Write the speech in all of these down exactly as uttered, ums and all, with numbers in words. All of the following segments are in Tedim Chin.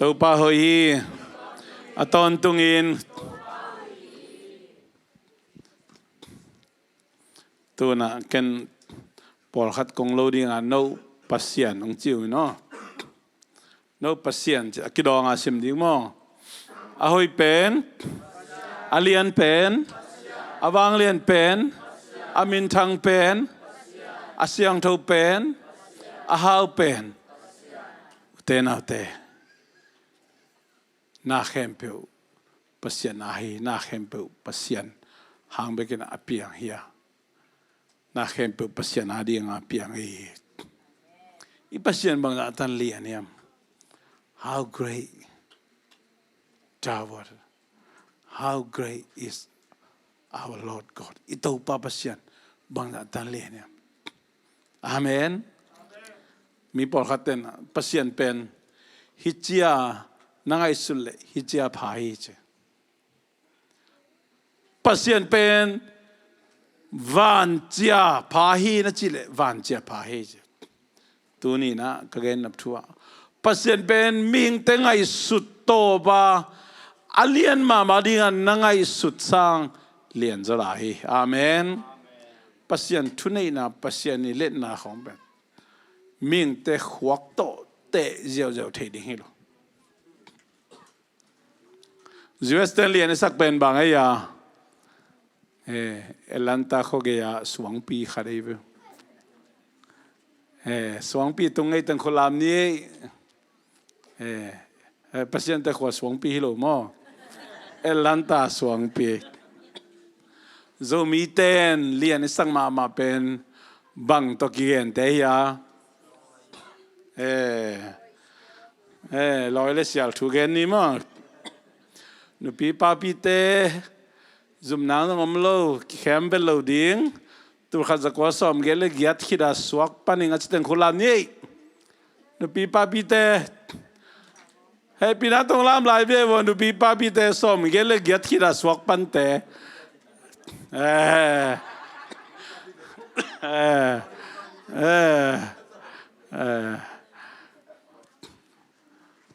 Topa hoih hi. A tawntungin, tuna ken pawlkhat kong lo dinga no Pasian hong ci uh hi no. No Pasian ci a kidawng a sim ding maw? A hoih pen, a lian pen, a vanglian pen, a minthang pen, a siangtho pen, a hau pen. Ute naute, na khempeuh Pasian a hi, na khempeuh Pasian hang bekin a piang hi a, na khempeuh Pasian a dinga piang hi. I Pasian bangzah tan lian hiam? How great thou art. How great is our Lord God. I Topa Pasian bangzah tan lian hiam? Amen. Mi pawlkhat ten Pasian pen hicia na ngaihsut leh hicia pha hi ci. Pasian pen vancia pha hi na cih leh vancia pha hi ci. Tuni-in ah ka gennop thu ah, Pasian pen mihingte ngaihsut tawpa a lian mahmah dinga na ngaihsut sang lianzaw lai hi. Amen. Pasian thuneihna, Pasian i letna khawng pen mihingte khuak tawh teh ziauziau thei ding hi lo. U S ten lian i sak pen bang ei a, eh, Atlanta khua gei-a suangpi khat ei ve. Eh, suangpi tung ngei teng khualam ni ei. Eh, eh, Pasian te khua suangpi hi lo maw? Atlanta suangpi. Zomi ten lian i sak mahmah pen bang tawh kigente hi a. Eh, eh, lawi le sial thu gen ni maw? Nupi papite zumna zong om lo, kikhem vet lo ding. Tulkhat zakua sawmgiat le giat khita suak panin a ci teng khualam ni ei. Nupi papite. Hehpihna tawh lam lai ve vaw, nupi papite sawmgiat le giat khita suak pante. Eh. Eh. Eh. Eh.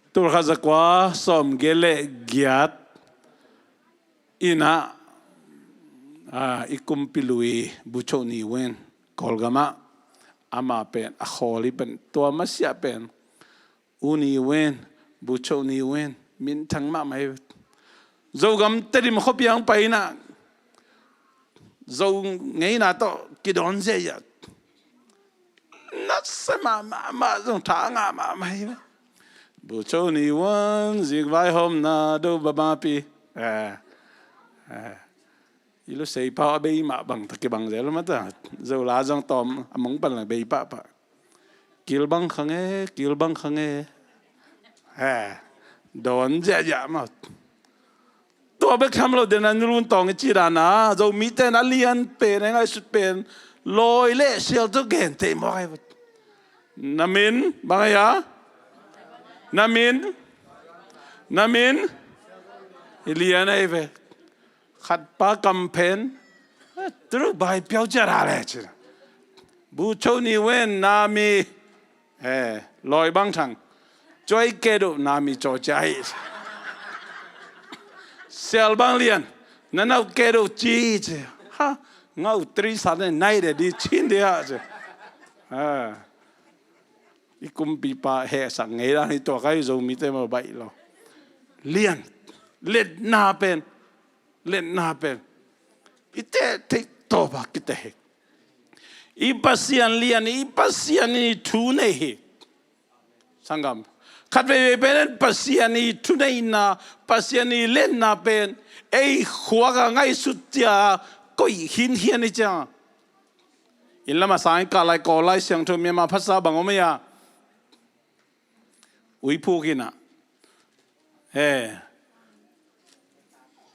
Tulkhat zakua sawmgiat le giat in ah, ah, i kumpi lui Bucho Ni Wen, Kawlgam ah, amah pen a khawl hi pen, tua masiah pen U Ni Wen, Bucho Ni Wen, minthang mahmah hi. Zogam Tedim khuapi ah hong pai in ah, Zo ngeina tawh kidawn ziahziah. Nasia mahmah, amah zong tha a ngah mahmah hi. Bucho Ni Wen, zikvai hawmna do bamapi. Eh, eh. I lusei pau a bei mah bang ta kibang zel mah ta. Zo la zong tawm a mong pan la bei pahpah. Kilbang khange, kilbang khange. Eh, dawn ziahziah mah. Tua bek tham lo den a nulun tawng i ci dan a, Zomite na lian pen, a ngaihsut pen, lawi le sial tawh gen thei mawk ai. Na min, bang ai a? Na min, na min, i lian ai ve. Khat pa kam pen, eh, turu bai piau cia ra le ci. Bucho Ni Wen na mi, eh, lawi bang thang. Cuai kedo na mi caw cia hi. Sial bang lian, na nau kedo ci ci. Ha, ngau tri sa ne nai de di cin de ha ci. Ah. I kumpipa hehsak ngei dan hi tua kai Zomite mah baih lo. Lian, letna pen, letna pen. I teh theih tawpa kiteh hi. I Pasian lian, i Pasian i thu nei hi. Sanggam. Khat veivei pen Pasian i thuneihna, Pasian i letna pen ei khuak a ngaihsut cia koih hinkhian hi ciang. Inn lam a sang in kah lai, Kawl lai, Siangtho Myanmar phasa bang om ei a. Uiphuk in ah. Eh.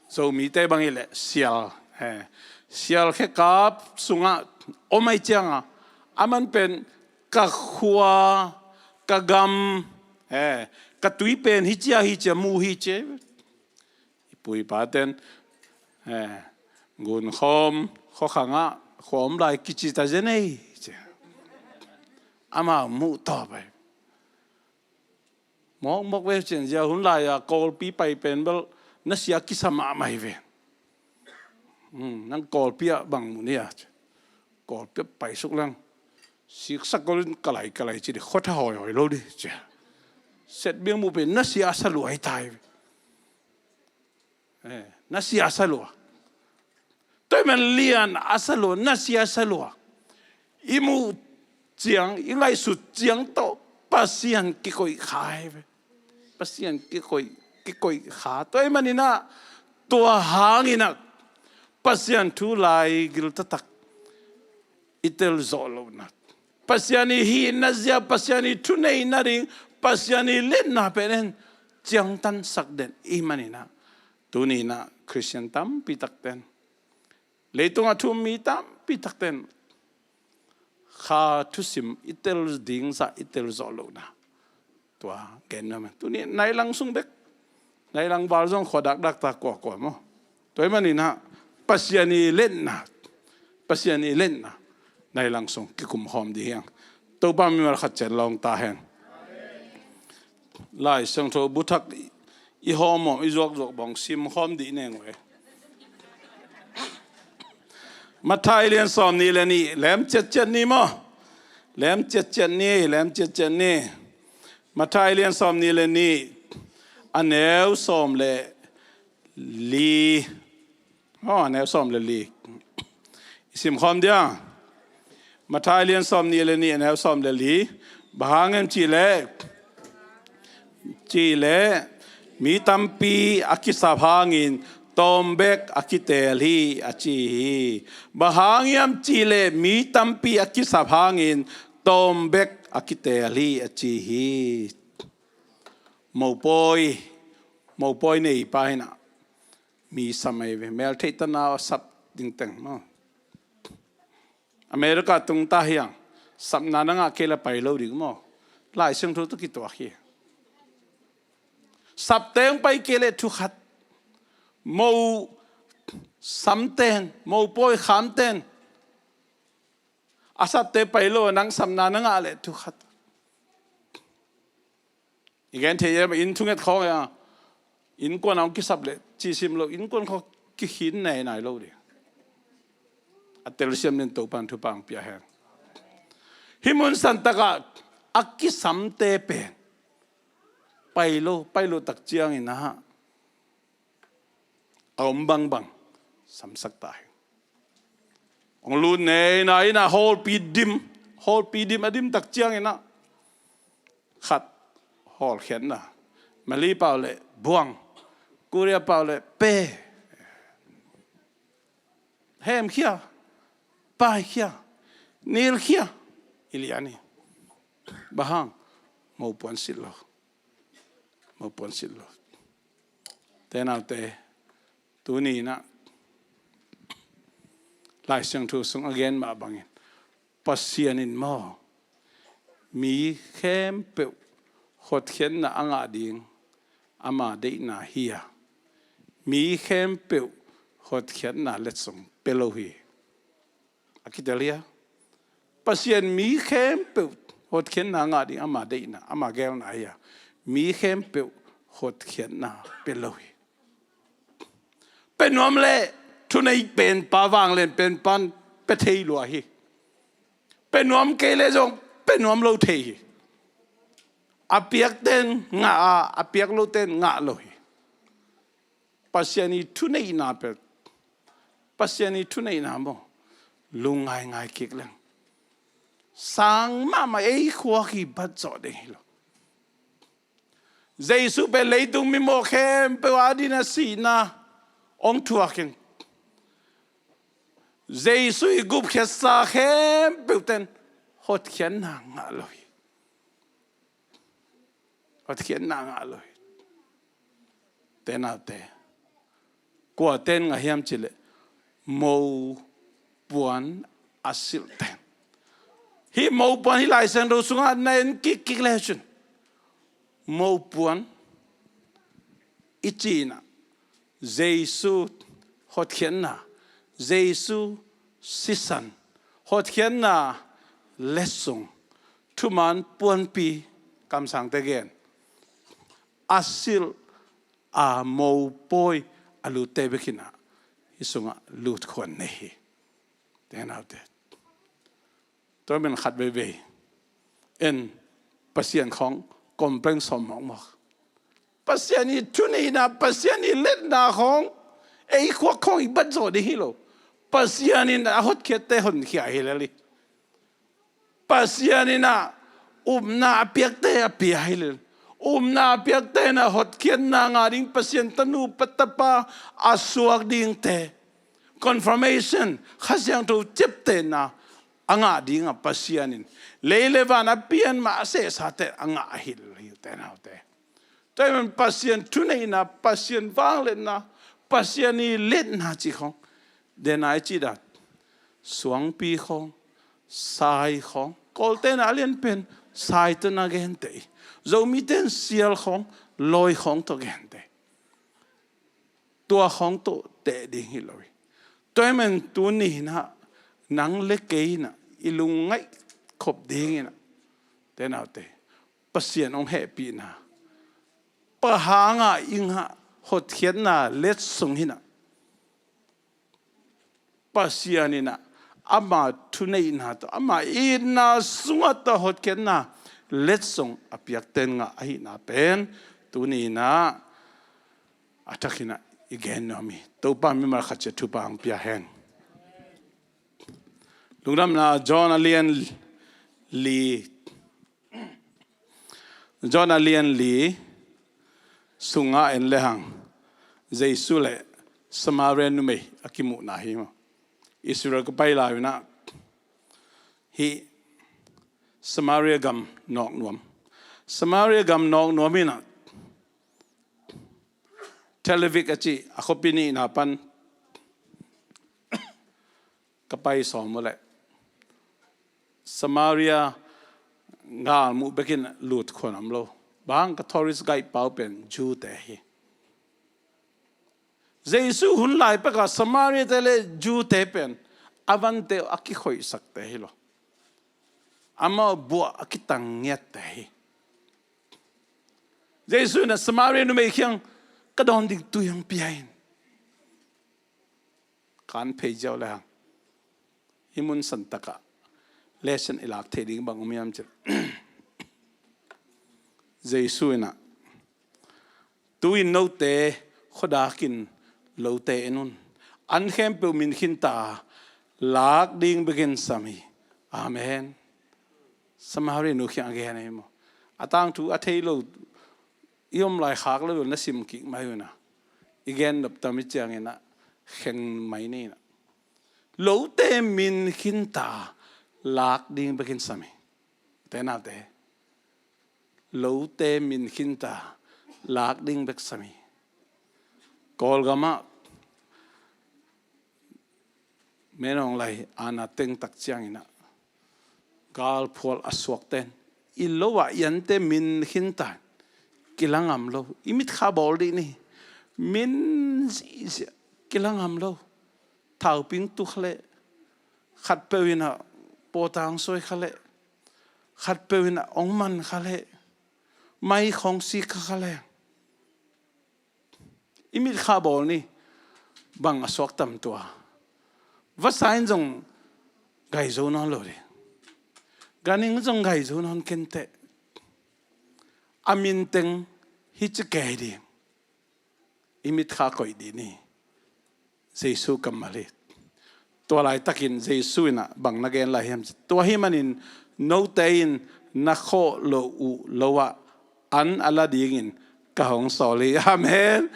Zomite bang hi leh sial. Eh. Sial khekap sungah om ai ciang a. Aman pen ka khua, ka gam, eh, ka tui pen hi cia, hi cia, mu hi cia. I pu i pa ten, eh, gun khawm, khuakhang ah, khua om lai kici ta zen ei, ci. Amau muh tawp ai. Mawkmawk ve, cianzia hun lai-a Kawlpi pai pen bel nasia kisa mahmah hi ve. Hmm, nang Kawlpi ah bang mu ni a, Kawlpi ah pai suk leng siksak ko lin kalai kalai ci di, khua tha hawihawih lo di cia. Set biang mu pen nasia a sa lua hi ta hi ve. Eh, nasia a sa lua. Tua ahih man lian a sa lua, nasia a sa lua. I muh ciang, i ngaihsut ciang tawh Pasian kikoih kha hi ve. Pasian kikoih, kikoih kha. Tua ahih manin ah, tua hangin ah Pasian thu lai gil taktak i tel zawh lohna, Pasian i hihna zia, Pasian i thuneihna ding, Pasian i liatna pen en ciangtansak den i hih manin ah, tuni-in ah Khristian tampi takte in, leitungah thu um mi tampi takte in kha thusim i tel ding zah i tel zawh lohna, tua gen nuam hi. Tuni nai lang sung bek, nai lang val zong khua dakdak ta kuakua maw. Tua ahih manin ah Pasian i liatna, Pasian i liatna nai lang sung kikum khawm dih hi hang. Topa mimal khat ciat lawng ta hen. Lai Siangtho bu thak i hawm hawm, i zuakzuak bang sim khawm dih neng uh e. Matthai lian sawm nih le nih, lem ciatciat ni maw. Lem ciatciat ni, lem ciatciat ni. Matthai lian sawm nih le nih, a neu sawm le li. Aw, a neu sawm le li i sim khawm dia. Matthai lian sawm nih le nih, a neu sawm le li. Bang hang hiam cih leh, cih leh mi tampi a kisap hangin tawm bek a kiteel hi, a ci hi. Bang hang hiam cih leh mi tampi a kisap hangin tawm bek a kiteel hi, a ci hi. Mopawi, mopawi neipa hi-in ah mi sam ahi ve, meltheih tana a sap ding teng maw. America tung ta hi hang, sapna na ngah kei leh pai lo ding maw. Lai Siangtho tawh kituak hi. Sapte hong pai kei leh thu khat. Mo samte in, mopawi khamte in, a sapte pai lo, nang sapna na ngah leh thu khat. I gen thei hiam, inn thunget khawng a, innkuan a hong kisap leh cihsim lo, innkuan khawng kikhin nainai lo ding. A telsiam dingin Topa'n thupha hong pia hen. Hih mun santak ah a kisamte pen pai lo, pai lo tak ciangin ah a om bangbang samsak ta hi. Hong lut nainai in ah hawlpi dim, hawlpi dim a dim tak ciangin ah khat hawlkhiatna, Malay pau leh buang, Korea pau leh pe, hemkhia, paikhia, nilkhia, i lian hi. Bang hang? Mopuan silh lo. Mopuan silh lo. Te naute, tuni-in ah Lai Siangtho sung a gen mah bangin, Pasian in maw, mi khempeuh hotkhiatna a ngah ding ama deihna hi a, mi khempeuh hotkhiatna letsong pia lo hi. A kitel hi a. Pasian mi khempeuh hotkhiatna ngah ding ama deihna, ama geelna hi a, mi khempeuh hotkhiatna pia lo hi. Pia nuam leh thunei penpa, vanglian penpa in pia thei lua hi. Pia nuam kei leh zong pia nuam lo thei hi. A piakte in ngah a, a piak lote in ngah lo hi. Pasian i thuneihna pen, Pasian i thuneihna maw, lungngaingai kik leng sang mahmah, ei khua kibat zawh ding hi lo. Jesu pen leitung mimawh khempeuh adingin a sihna hong thuak in, Jesu i gupkhiatsa khempeuhte in hotkhiatna ngah lo hi. Hotkhiatna ngah lo hi. Te naute, kuate in ngah hiam cih leh mopuan a silhte. Hih mopuan hih Lai Siangtho sungah na en kikkik le cin, mopuan i cihna, Jesu hotkhiatna, Jesu sisan, hotkhiatna letsong, thuman puanpi, kamsangte gen, a silh, a mopawi, a lutte bek hi-in ah, hih sungah lutkhuan nei hi. Te naute, tua ahih manin khat veivei in Pasian khawng complain sawm mawkmawk. Pasian ii thuneihna, Pasian ii liatna khawng ei khuak khawng i bat zawh ding hi lo. Pasian in a hotkhiatte honkhia hi lel hi. Pasian in ah upna a piakte a pia hi lel. Upna a piakte in ah hotkhiatna ngah ding, Pasian tanu pa tapa a suak dingte, confirmation, Kha Siangtho ciaptehna a ngah dingah Pasian in lei le van a pian mah a sehsate a ngah hi lel hi, te naute. Tua ahih manin Pasian thuneihna, Pasian vangliatna, Pasian ii liatna cih khawng, den a i cih dan, suangpi khawng, sai khawng, Kawlte'n a lianpen sai tawh na gente hi. Zomite'n sial khawng, lawi khawng tawh gente hi. Tua khawng tawh teh ding hi lo hi. Tua ahih manin tuni-in ah nang le kei in ah i lungngaih khop dingin ah, te naute, Pasian hong hehpihna, Pa hanga i ngah hotkhiatna letsong hi-in ah, Pasian in ah ama thuneihna tawh, ama itna sungah tawh hotkhiatna letsong a piakte'n ngah ahihna pen tuni-in ah a thakin ah i gen nuam hi. Topa mimal khat ciat thupha hong pia hen. Lungdamna John a lian li, John a lian li sungah en lehang, Jesu le Samaria numei a kimuhna hi maw. Israel ka pai lai-in ah hih Samaria gam nawk nuam. Samaria gam nawk nuam in ah Tel Aviv a cih a khuapi nihna pan ka pai sawm uh leh Samaria galmuh bekin lutkhuan om lo. Bang hang, ka tourist guide pa uh pen Jew-te hi. Jesu hun lai pekah Samaria-te le Jew-te pen a vante uh a kikhoihsakte hi lo. Amau buah a kitang ngiatte hi. Jesu in ah Samaria numei kiang, ka dawn ding tui hong pia in. Kan phei ziau lehang, hih mun santakah lesson i lak theih ding bang om hiam cih leh, Jesu in ah, tu-in note khuadakin lote en un. An khempeuh min khinta lak ding bekin sam hi. Amen. Samaria nu kiang a gen ahi maw. A tangthu a thei lo i om lai khak lo na sim kik mai un ah, i gen nop tam i ciangin ah kheng mai ni in ah, lote min khinta lak ding bekin sam hi. Te naute, lote min khinta lak ding bek sam hi. Kawlgamah Min Aung Hlaing ana teng tak ciangin ah galphual a suakte'n i lo ah i ante min khinta kila ngam lo. I mitkha bawl dih ni. Min zihziah kila ngam lo. Thauping tu kha leh, khatpeuh in ah pawtang sawi kha leh, khatpeuh in ah ong man kha leh, mai khawng sik kha kha leh, i mitkha bawl ni. Bang a suak tam tua. Vasa in zong gai zo nawn lo ding. Ganhing zong gai zo nawn kenteh. A min teng hi ci kei ding. I mitkha koih dih ni. Jesu kammal hi. Tua laitakin Jesu in ah bang na gen lai hiam cih leh, tua ahih manin note in na khawh loh uh lo ah an a la dingin ka hong sawl hi. Amen.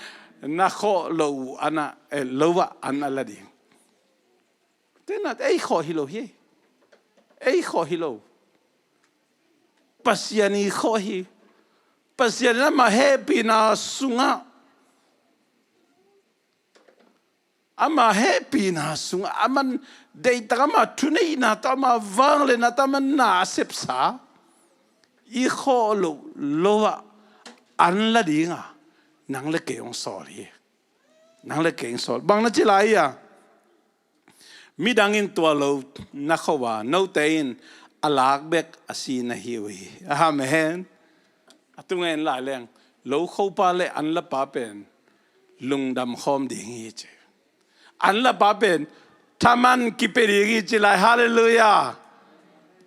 Na khawh loh uh an ah, eh, lo ah an a la ding. Te naute, ei khawh hi lo hi. Ei khawh hi lo. Pasian ii khawh hi. Pasian in ama hehpihna sungah, ama hehpihna sungah, aman deihtak ama thuneihna tawh, ama vangliatna tawh, ama na a sepsa i khawh loh lo ah an la ding a nang le kei hong sawl hi. Nang le kei hong sawl. Bang na ci lai a, midang in tua lo na khawh a, note in a lak bek a si na hi uh hi. Amen. A tunga en lai leng, lokhopa le anlapa pen lungdam khawm ding hi ci. Anlapa pen thaman kipia ding hi ci lai. Halleluiah.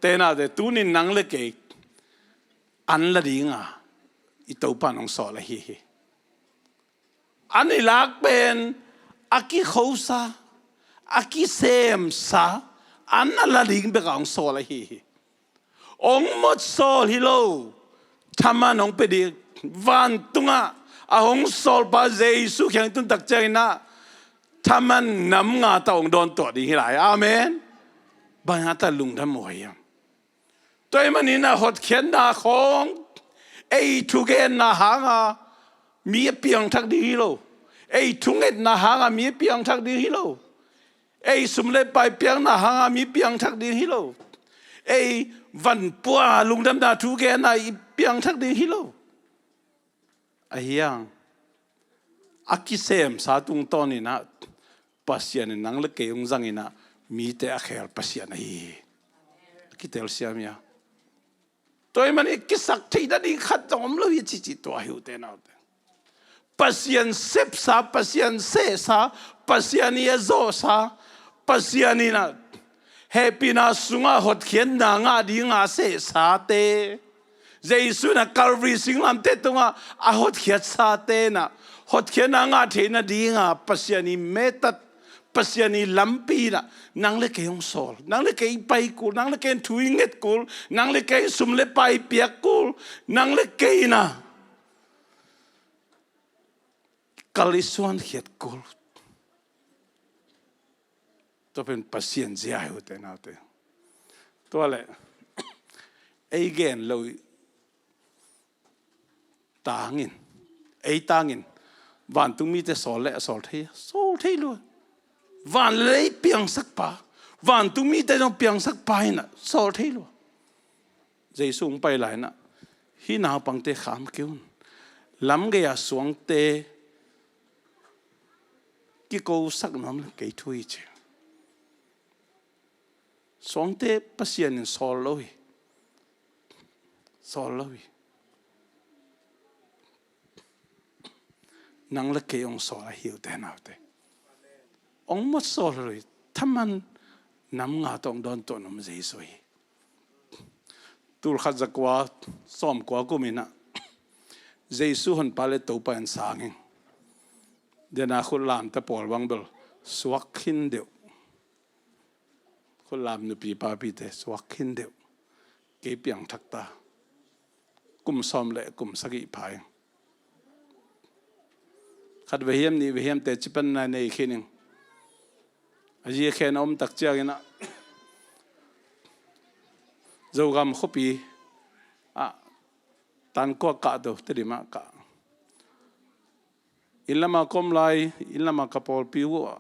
Tenate tunin nang le kei anla dinga i Topa nong sawl ahi hi. An i lak pen a kikhosa, a kisemsa, an a la ding beka hong sawl ahi hi. Hong mot sawl hi lo. Thaman hong pia ding, vantungah a hong sawlpa Jesu kiang i tun tak ciangin ah thaman nam nga tawh hong dawn tuah ding hi lai. Amen. Bang hang ta lungdam uh hiam? Tua ahih manin ah hotkhiatna khawng ei thugenna hanga mi a piangthak ding hi lo. Ei thungetna hanga mi a piangthak ding hi lo. Ei sum le pai piakna hanga mi piangthak ding hi lo. Ei vanpua lungdamna thugenna i piangthak ding hi lo. Ahi hang a kisemsa tungtawnin ah Pasian in nang le kei hong zangin ah mite a khel Pasian ahi hi. A kitelsiam hi a. Tua ahih manin kisak theih nading khat zong om lo hi ci ci tua hi uh te nau te. Pasian sepsa, Pasian sehsa, Pasian i a zawhsa, Pasian in ah hehpihna sungah hotkhiatna ngah dinga sehsate, Jesu in ah Calvary singlamteh tungah a hotkhiatsate in ah hotkhiatna ngah theihna dinga Pasian i metat, Pasian i lampi in ah nang le kei hong sawl, nang le kei pai kul, nang le kei thu i nget kul, nang le kei sum le pai piak kul, nang le kei in ah kal i suankhiat kul. Tua pen Pasian zia hi uh te nau te. Tua le ei gen lo i tangin, ei tangin vantung mite sawl le a sawl thei, sawl thei lua. Van le lei piangsak pa, vantung mite zong piangsak pa in ah sawl thei lua. Jesu hong pai lai in ah hih naupangte kham kei un. Lam gei-a suangte kikosak nuam le kei thu hi ci. Suangte Pasian in sawl lo hi. Sawl lo hi. Nang le kei hong sawl ahi uh te nau te. Hong mot sawl lo hi. Thaman nam nga tawh hong dawn tuah nuam Jesu hi. Tulkhat zakua sawmkua kum in ah Jesu honpa le Topa in sang ing. Dena khutlamte pawl bang bel suak khin deuh. Khutlam nupi papite suak khin deuh. Kei piangthak ta. Kum sawm le kum sagih pha ing. Khat ve hiam, nih ve hiam, teci panna nei khin ing. A zi a khen a om tak ciangin ah Zogam khuapi ah tankua kah to, Tedim ah kah. Inn lama ka om lai, inn lama ka pawlpi uh ah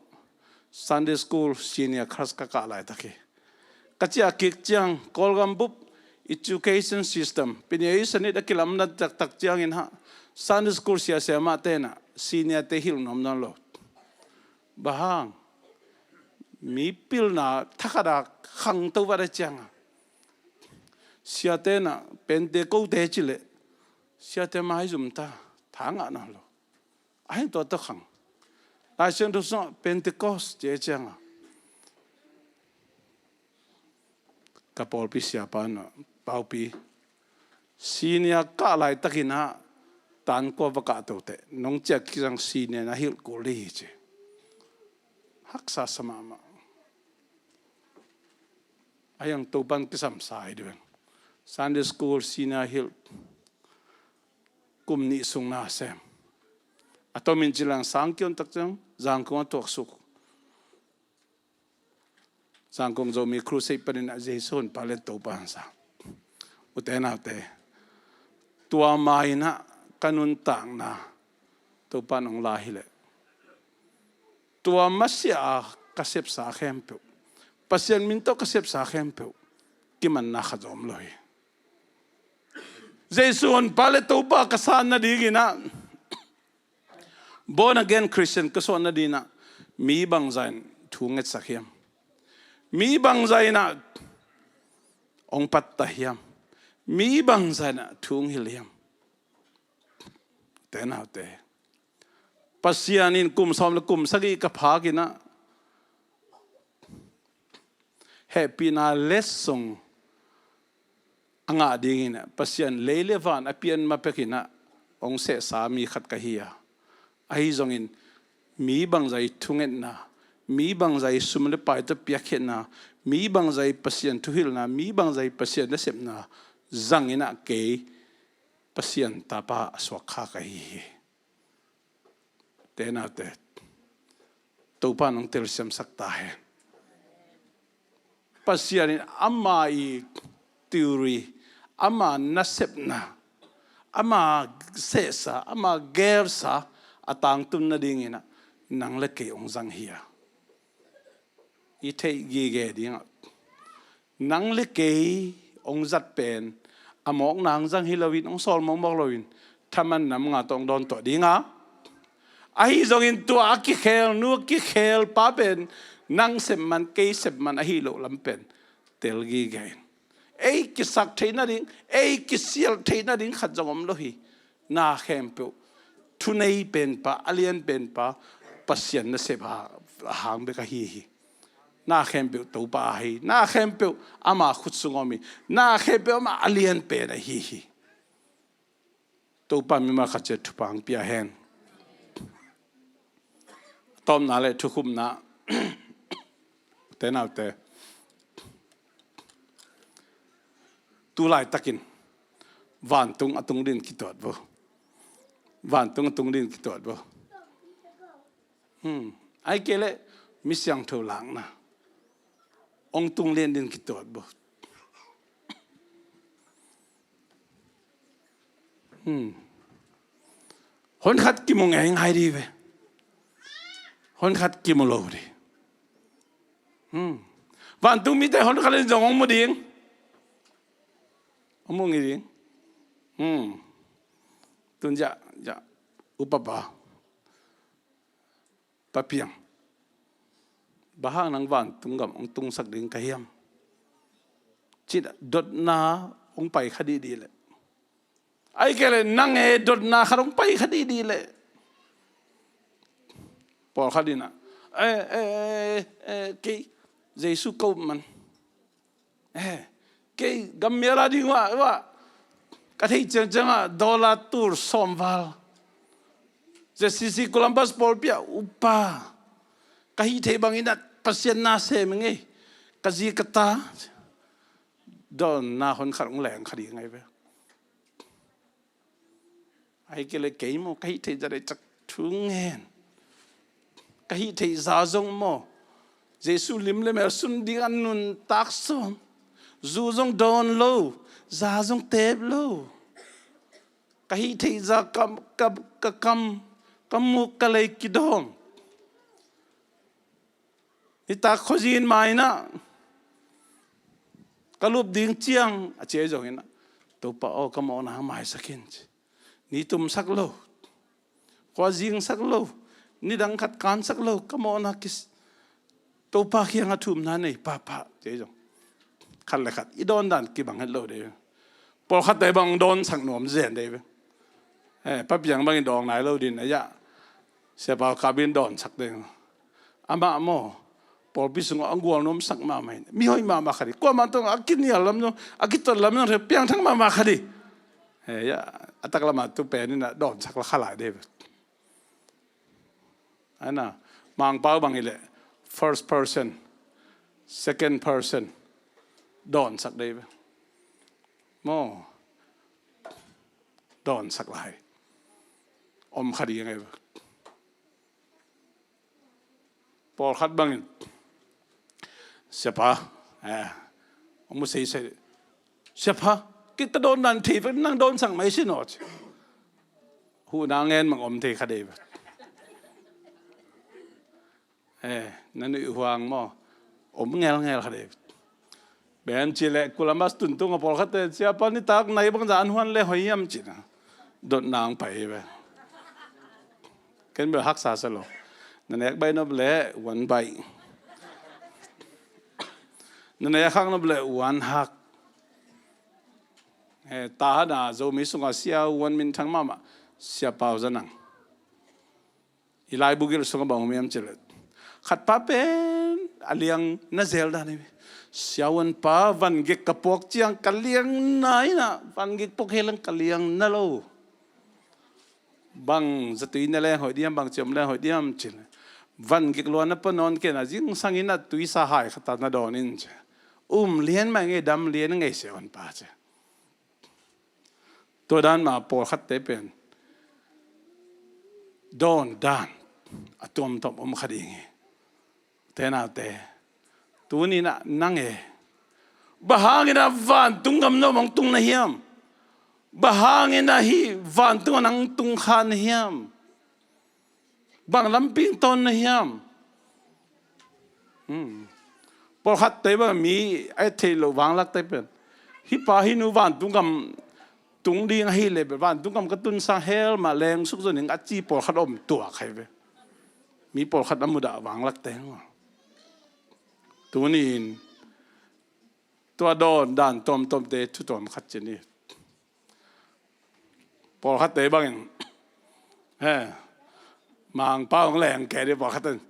Sunday school senior class ka kah laitak hi. Ka ciah kik ciang Kawlgam bup education system, piniaisonit a kilamna taktak ciangin ah Sunday school siasia mahte in ah senior te hilh nuam nawn lo. Bang hang? Mi pilna thakhat a khangto vat a ciang a siate in ah Pentecost te ci leh siate maizum ta, tha ngah nawn lo. Ahi tua tawh khang. Lai Siangtho sungah Pentecost ci a ciang a ka pawlpi siapa in ah, Paupi, senior kah laitakin ah tankua va kah to teh, nong ciah kik ciang senior na hilh kul ding hi ci. Haksa sa mahmah. A hiang Topan kisam sa hi ding. Sunday school senior hilh kum nih sung na sem. A tomin ci leng sang kion tak ciang Zangkong a tuaksuk. Zangkong Zomi Crusade panin ah Jesu honpa le Topa hong sang. Ute naute, tua ma-in ah ka nuntakna Topa in hong la hileh, tua masiah a ka sepsa khempeuh, Pasian min tawh ka sepsa khempeuh kimanna khat zong om lo hi. Jesu honpa le Topa ka san nadingin ah, born again Christian ka suah nadingin ah, mi bangzah in thu ngetsak hiam? Mi bangzah in ah hong pattah hiam? Mi bangzah in ah thu hong hilh hiam? Te naute, Pasian in kum sawm le kum sagih ka phak in ah, hehpihna letsong a ngah dingin ah Pasian lei le van a pian ma pek in ah hong sehsa mi khat ka hi a. Ahi zongin mi bangzah i thungetna, mi bangzah i sum le pai tawh piakkhiatna, mi bangzah i Pasian thuhilhna, mi bangzah i Pasian nasepna zang in ah kei Pasian tapa a suak kha ka hi hi. Te naute, Topa in hong telsiamsak ta hen. Pasian in ama i theory, ama nasepna, ama sehsa, ama gelsa a tangtun nadingin ah nang le kei hong zang hi a. I theih gige ding ah, nang le kei hong zat pen a mawkna hong zang hi loin, hong sawl mawkmawk loin, thaman nam nga tawh hong dawn tuah ding a. Ahi zongin tua a kikhel nu, a kikhel pa pen nang sep man, kei sep man ahi loh lam pen tel gige in. Ei kisak theih nading, ei kisialh theih nading khat zong om lo hi. Na khempeuh thunei penpa, a lian penpa Pasian nasep a hang bek ahi hi. Na khempeuh Topa ahi, na khempeuh ama khut sung om hi, na khempeuh ama a lian pen ahi hi. Topa mimal khat ciat thupha hong pia hen. Tawpna le thukhupna, te naute, tu laitakin vantung a tung din kituat vo. Vantung a tung din kituat vo. Hmm. Ai kei le mi siangtho lakna hong tung lian din kituat vo. Hmm. Hon khat kimu ngei ngai di ve. Hon khat kimu lo di. Hmm. Vantung mite hon khat in zong hong mu ding. Hong mu ngi ding. Hmm. Tun ja, ja. Upapa. Papiang. Bang hang nang vantung gam hong tungsak ding ka hiam? Cih dotna hong pai kha dihdih leh. Ai kei leh nang e dotna khat hong pai kha dihdih leh. Pawlkhat in ah, eh, eh, eh, eh, kei Jesu ka up man. Eh, kei gammial a ding uh ah, uh ah, ka theih ciangciang ah dollar tul sawm val ZCC Columbus pawlpi ah upa ka hih theih bangin ah Pasian na sem ing ei, ka zi ka ta. Dawnna hon khat hong leng kha ding ngai ve. Ai kei leh kei maw, ka hih theih zah dai cak thu ngen. Ka hih theih zah zong maw, Jesu lim le mel sun ding a nuntak sawm. Zu zong dawn lo, zah zong teep lo. Ka hih theih zah ka, ka, ka kam, ka muk ka lei kidawng. Nitak khuazin mai in ah ka lup ding ciang a ci ahi zongin ah, Topa aw, ka mawhna maisak in ci. Ni tumsak lo, khuazingsak lo, nidang khat kansak lo, ka mawhna kis, Topa kiangah thumna nei pahpah ci ahi zong, khat le khat i dawn dan kibang het lo dei. Pawlkhat dei bang dawnsak nuam zen dei ve. Eh, Papiang bangin dawng nai lo din a, ya. Siapa Kap in dawnsak ding. Amah maw, pawlpi sungah a gual nuamsak mahmah in, mi hoih mahmah kha di. Kuamah tawh a kinial lam zong, a kitot lam zong piangthak mahmah kha di. Eh, ya, a taklamah tu pen in ah dawnsak la kha lai dei ve. Ana, Mangpau bang hi leh first person, second person dawnsak dei ve. Maw, dawnsak lai om kha ding ahi ve. Pawlkhat bangin, Siapa, eh, hong mu seisei, Siapa, kei ka dawn dan thei ve, nang dawnsak mai sin aw ci. Huhna ngen mang om thei kha dei ve. Eh, na nuih huang maw, om ngelngel kha dei ve. Bem ci leh Columbus tuntung a pawlkhatte, Siapa nitak nai bangzah an huan le hoih hiam ci na, dotna hong pai hi ve. Ken bel haksa sa lo. Na nek baih nop leh one bite. Na nek hak nop leh one hug. Eh, Tahan a Zomi sungah sia one minthang mahmah. Sia Pau Za Nang. I laibu gil sungah bang om hiam cih leh, khatpa pen a liang na zel dan hi. Siavuanpa, van gik ka puak ciang ka liang na in ah, van gik puak hi leng ka liang na lo. Bang zatui ne leng hoih diam, bang ciam leng hoih diam cih leh, van gik lua na pua nawn kei in ah, zingsang in ah tuisa hai khat ah na dawn in ci. Um lian mah ngei, dam lian ngei, siavuanpa ci. Tua dan mah pawlkhatte pen dawn dan a tuamtuam om kha ding hi. Te naute, tuni in ah nang e, bang hangin ah vantung gam nong tung na hiam? Bang hangin ah hih vantung ah nang tung kha na hiam? Bang lampi tawn na hiam? Hmm. Pawlkhatte bang mi a et theih loh vanglakte pen, hih pa hih nu vantung gam tung ding ahih leh bel, vantung gam ka tun sang, hell mah leng suk zo ning a ci pawlkhat om tuak hi ve. Mi pawlkhat a mudah vanglakte. Tuni in tua dawn dan tuamtuamte thu tuam khat ci ni. Pawlkhatte bangin, he, Mangpau hong leng kei dih, pawlkhatte in,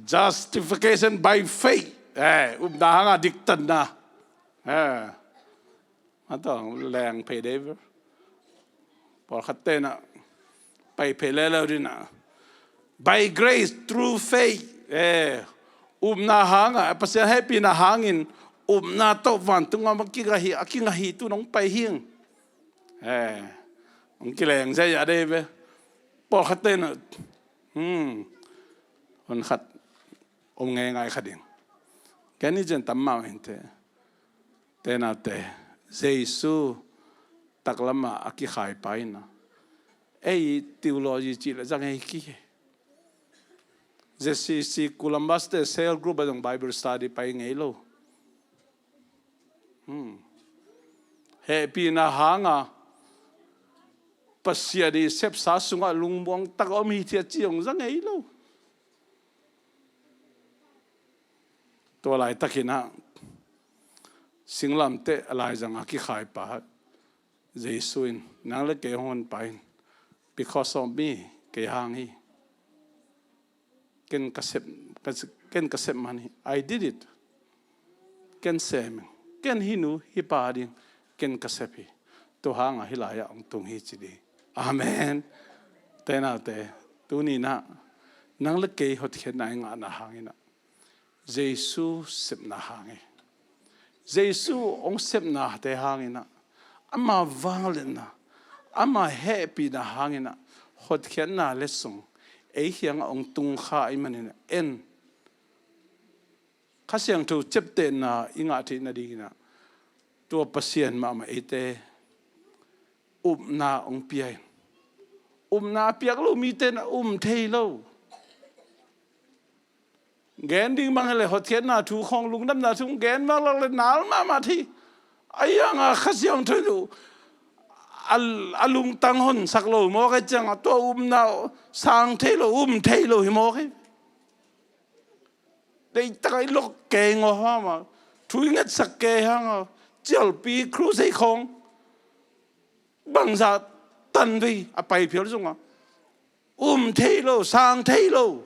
justification by faith, he, upna hanga diktanna, he, a tawh leng phei dih. Pawlkhatte in ah pai phei leuleu dih in ah, by grace through faith, he, upna hanga, Pasian hehpihna hangin upna tawh vantung gam a kingah hi, a kingah hi, tu-in hong pai hing. Eh, hong kileng ziahziah dih ve. Pawlkhatte in ah, hmm, hun khat om ngeingai kha ding. Ken ni cian tam mah inteh. Te naute, Jesu taklamah a kikhaipa in ah, ei theology cih leh zang ei ki. Z C C Columbus te cell group ah zong Bible study pai ngei lo. Hmm. Hehpihna hanga Pasian i sepsa sungah lungmuang tak a om hi, thei ci hong zang ei lo. Tua laitakin ah singlamteh a laizang a kikhaipa Jesu in, nang le kei hong honpa in, because of me, kei hang hi. Ken ka sep, ka, ken ka sep man hi. I did it. Ken sem, ken hih nu hih pa ding ken ka sep hi. Tua hanga hih lai-ah hong tung hi ci dih. Amen. Te naute, tuni in ah nang le kei hotkhiatna i ngahna hangin ah, Jesu sepna hang hi. Jesu hong sepnate hangin ah, ama vangliatna, ama hehpihna hangin ah, hotkhiatna letsong ei kiangah hong tung kha ahih manin ah, en, Kha Siangtho ciaptehna i ngah theih nadingin ah, tua Pasian mahmah eite upna hong pia in. Upna a piak lo mite in ah um thei lo. Gen ding bang hi leh hotkhiatna thu khawng, lungdamna thu gen bang lak leh nal mahmah thei. Ahi hanga Kha Siangtho in uh a, a lungtang honsak lo mawk ahih ciangah tua upna sang thei lo, um thei lo hi mawk hi. Deihtak a i lok kei ngawh hang a, thu i ngetsak kei hang a, cialpi crusade khawng bangzah tan vei a pai phial zongah um thei lo, sang thei lo,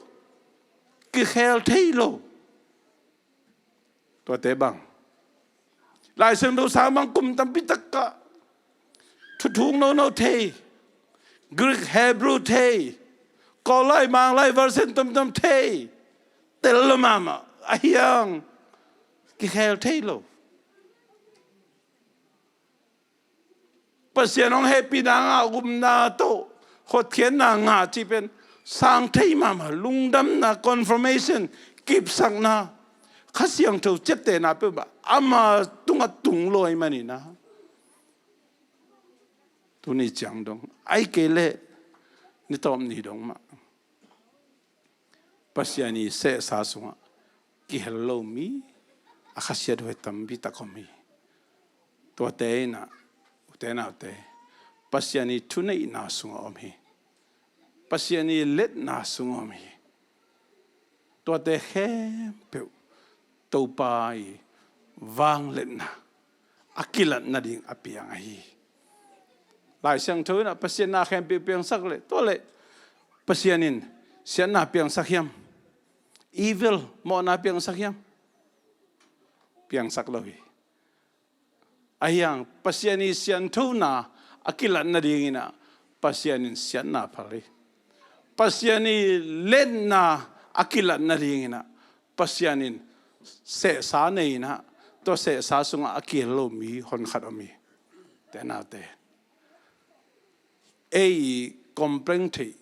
kikhel thei lo. Tuate bang, Lai Siangtho sang bang kum tampi tak ah thuthuk nono thei, Greek, Hebrew thei, Kawllai, Manglai version tomtom thei, tel lo mahmah, ahi hang kikhel thei lo. Pasian hong hehpihna ngah, upna tawh hotkhiatna ngah cih pen sang thei mahmah, lungdamna, confirmation, kipsakna, Kha Siangtho ciaptehna peuhmah ama tungah tung lo ahih manin ah, tuni ciang dong, ahih kei leh ni tawp ni dong mah Pasian i sehsa sungah kihel lo mi a khasiathuai tampi tak om hi. Tuate in ah, ute naute, Pasian i thuneihna sungah om hi. Pasian i letna sungah om hi. Tuate khempeuh Topa i vangliatna a kilat nading a piang ahi hi. Lai Siangtho in ah Pasian na khempeuh piangsak leh, tua leh Pasian in siatna piangsak hiam? Evil, mawhna piangsak hiam? Piangsak lo hi. Ahi hang Pasian ii sianthona a kilat nadingin ah Pasian in siatna phal hi. Pasian ii liatna a kilat nadingin ah Pasian in sehsa nei in ah, tua sehsa sungah a kihel lo mi honkhat om hi. Te naute, ei complain theih,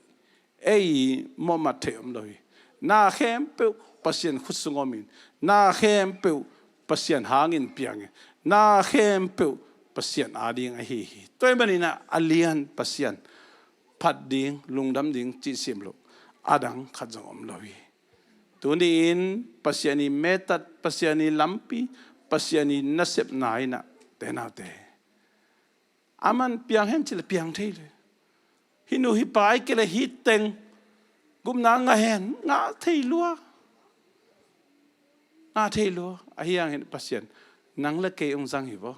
ei mawhmat theih om lo hi. Na khempeuh Pasian khut sung om in, na khempeuh Pasian hangin piang in, na khempeuh Pasian ading ahi hi. Tua ahih manin ah a lian Pasian phat ding, lungdam ding cih sim loh a dang khat zong om lo hi. Tuni-in Pasian ii method, Pasian ii lampi, Pasian ii nasepna in ah, te naute, aman piang hen cih leh piang thei lo. Hih nu hih pa ahih kei leh hih teng gupna ngah hen, ngah thei lua. Ngah thei lua. Ahi hangin Pasian, nang le kei hong zang hi vaw.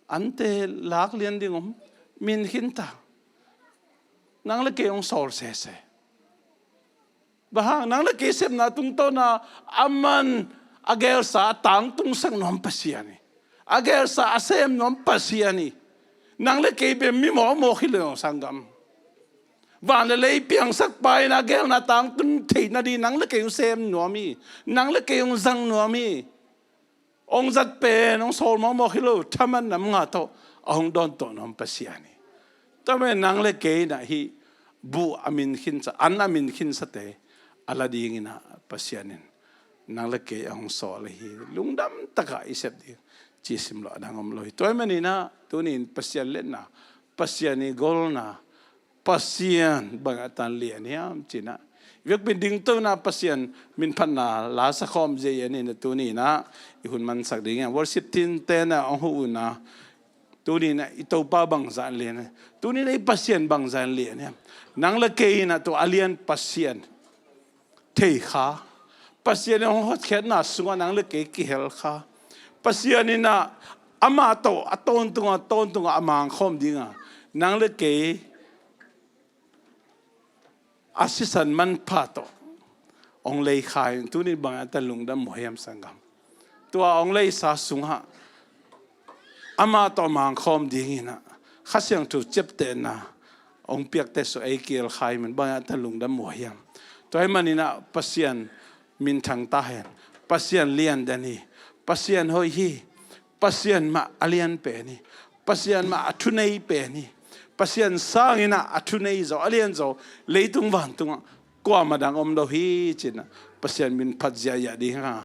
Ante lak lian ding om, min khin ta. Nang le kei hong sawl sese. Bang hang? Nang le kei sepna tungtawn a aman a geelsa a tangtungsak nuam Pasian hi. A geelsa a sem nuam Pasian hi. Nang le kei bek mi mawkmawk hi lo, sanggam. Van le lei piangsak pa in a geelna tangtun theih nading nang le kei hong sem nuam hi. Nang le kei hong zang nuam hi. Hong zat pen, hong sawl mawkmawk hi lo, thaman nam nga tawh a hong dawn tawh nuam Pasian hi. Tua manin nang le kei in ah hih buh a min khinsa, an a min khinsate a la dingin ah Pasian in nang le kei a hong sawl hi. Lungdam takah i sep ding cih sim loh a dang om lo hi. Tua ahih manin ah tuni-in Pasian liatna, Pasian ii golna, Pasian bang a tan lian hiam ci-in ah, i vekpi-in dingto in ah Pasian minphatna la sa khawm ziau ing in, tuni-in ah i hun mansak ding hi. Worship team te in ah hong huh un ah, tuni-in ah i Topa bangzah in lian hiam? Tuni-in ah i Pasian bangzah in lian hiam? Nang le kei in ah tua a lian Pasian thei kha, Pasian in hong hotkhiatna sungah nang le kei kihel kha, Pasian in ah amah tawh a tawntung a tawntung a mangkhawm ding a, nang le kei a sisan manpha tawh hong lei kha in, tuni bang a ta lungdam uh hiam, sanggam? Tua hong leisa sungah amah tawh mangkhawm dingin ah Kha Siangtho ciaptehna hong piakte sungah ei kihel kha ahih manin bang a ta lungdam uh hiam? Tua ahih manin ah Pasian minthang ta hen. Pasian lian den hi. Pasian hoih hi. Pasian mah a lian pen hi. Pasian mah a thunei pen hi. Pasian sangin ah a thunei zaw, a lian zaw leitung vantungah kuamah dang om lo hi ci-in ah Pasian min phat ziahziah ding hi.